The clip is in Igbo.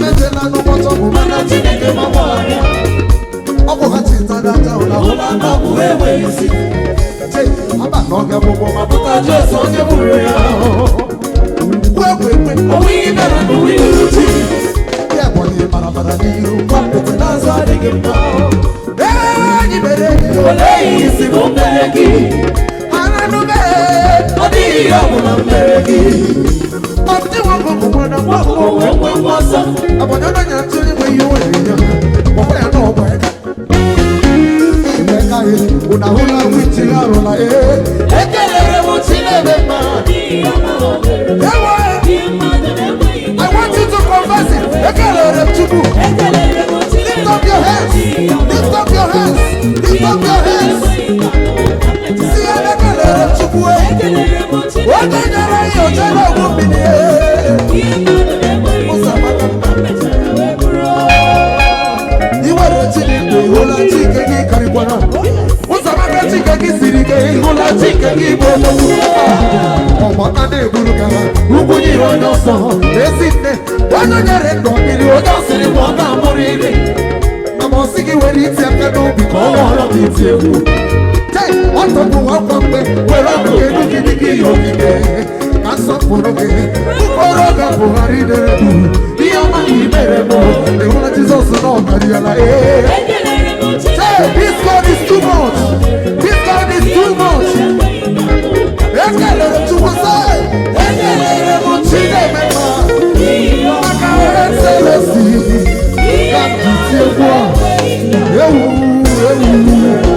Mejela n'ụbọchị ọgwụ, mana Chineke gbagwara ya. Ọgwụ ha chitara aja ụla Ụlọ ọgwụ enweghị isi. Aba na ọga gbogbo ma pụta Jesu onye gburu ya. Kwe kwe kwe. Onwe ihe bịara n'ụwa iru chi. Ndị Ebonyi bara bara n'ihu. Kwapụta n'azụ adịghị mma. Ee, anyị mere enyi. Olee ihe isi na o mere gị? Ananube. Ọ dịghị ihe ọ bụla m mere gị. Ọtí wọn kò kò gbọdọ̀ Nwa ọkụkọ wee nwee nwa ọsọ. Abọ̀dá náà yàn tí onímọ̀ iye owó ènìyàn. Wọ́n yà náà ọ̀bọ̀ ẹ̀ka. Ìgbẹ́ ká yẹ, ònàhúnà wíjì àrùnà ee. Ekelere m Chineke ma. Ewe, I want you to confess it. Ekelere m Chukwu. Lift up your hands. Lift up your hands. Lift up your hands. Si ya ekelere m Chukwu. Onye nyere ya oche na-egwu mmiri. Ụzọ amaka mma. I nwere Chineke, ịhụla Chike gị karịkwara. Ụzọ amaka, Chike gị siri ike, ịhụla Chike gị bụ odogwu. Ọgbaka na-egburu gara ugwu nyere onye ọsọ ezi nne, onye nyere ndụ mmiri, onye ọ sịrị ma ọ ga-amụrụ iri ma ọ sị gị were iti aka n'obi ka ọ ghọrọ gị iti egwu. Chei, ọ tọpụ akwa mgbe were ọkụ elu gị dịka ihe okike ka nsọpụrụ gị mkpọrọ ga-abụgharị dere du ihe ọma na imere m. Ịhụla Jizọs na ọ karịala ee. Hey, this God is too much. This God is too much. Ekelere m Chukwu sị, ekelere m Chineke ma maka excellency ka m ji tie egwu a. Ewu, ewu.